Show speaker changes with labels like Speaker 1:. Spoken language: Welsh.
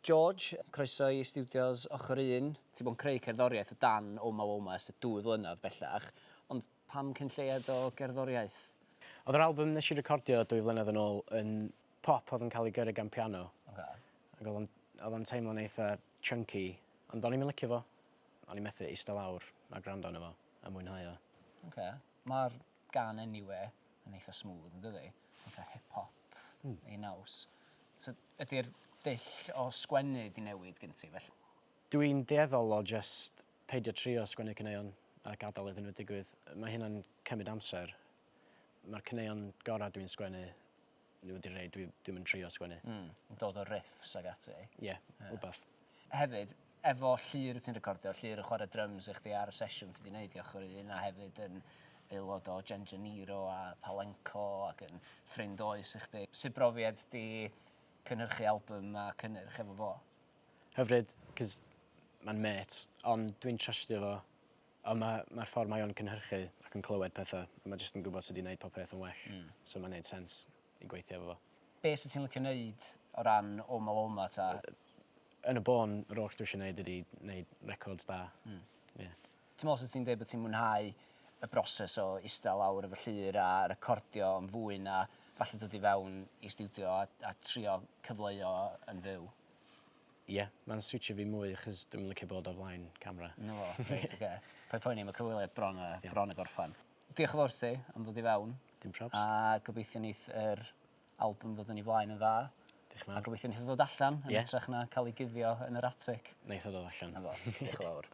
Speaker 1: George, croeso i stiwdios Ochr Un. Ti bod yn creu cerddoriaeth o dan Oma Woma ers y 2 flynedd bellach, ond pam cyn lleied o gerddoriaeth?
Speaker 2: Oedd yr album nes i recordio 2 flynedd yn ôl yn pop oedd yn cael ei gyrru gan piano. Ac oedd o'n teimlo'n eitha chunky, ond o'n i'n licio fo. O'n i'n methu eistedd lawr a gwrando arno fo a mwynhau o.
Speaker 1: Okay. Mae'r gân Anyway yn eitha smooth, yn dydi? Eitha hip-hop ei naws. So, ydy'r dull o sgwennu di newid gen ti, felly?
Speaker 2: Dwi'n dueddol o just peidio trio sgwennu caneuon a gadael iddyn nhw digwydd. Mae hynna'n cymryd amser. Mae'r caneuon gorau dwi'n sgwennu nhw wedi rhai dwi'n trio sgwennu.
Speaker 1: Dod o riffs ag ati.
Speaker 2: Ie, yeah, wbath.
Speaker 1: Hefyd, efo Llyr wyt ti'n recordio, Llyr yn chwarae drums i chdi ar y sesiwn ti wedi gwneud i Ochr Un, a hefyd yn aelod o Jen Jeniro a Palenco ac yn ffrind oes i chdi. Sut brofiad di cynhyrchu album a cynnyrch efo fo?
Speaker 2: Hyfryd, cos mae'n mêt, ond dwi'n trystio fo. Ond mae'r ma ffordd mae o'n cynhyrchu ac yn clywed pethau, a mae jyst yn gwybod sut i wneud popeth yn well. So mae'n neud sens i gweithio efo fo.
Speaker 1: Be sydd ti'n licio wneud o ran Oma Loma ta?
Speaker 2: Yn y bôn, yr oll dwi eisiau gwneud ydy gwneud records da. Yeah.
Speaker 1: Ti'n meddwl sut ti'n dweud bod ti'n mwynhau y broses o eistedd lawr efo Llyr a recordio yn fwy na falle dod i fewn i stiwdio a trio cyfleu o yn fyw?
Speaker 2: Ie, yeah, mae'n siwtio fi mwy achos dwi'n licio bod o flaen camera.
Speaker 1: No fo, reit, oce. Paid poeni, mae cyfweliad bron a gorffan. Diolch yn fawr ti am ddod i fewn.
Speaker 2: Dim probs.
Speaker 1: A gobeithio neith yr album ddod yn ei flaen yn dda.
Speaker 2: Diolch yn fawr.
Speaker 1: A gobeithio neith o ddod allan yn hytrach na cael ei guddio yn yr atig.
Speaker 2: Neith o ddod allan.
Speaker 1: Na fo, diolch yn fawr.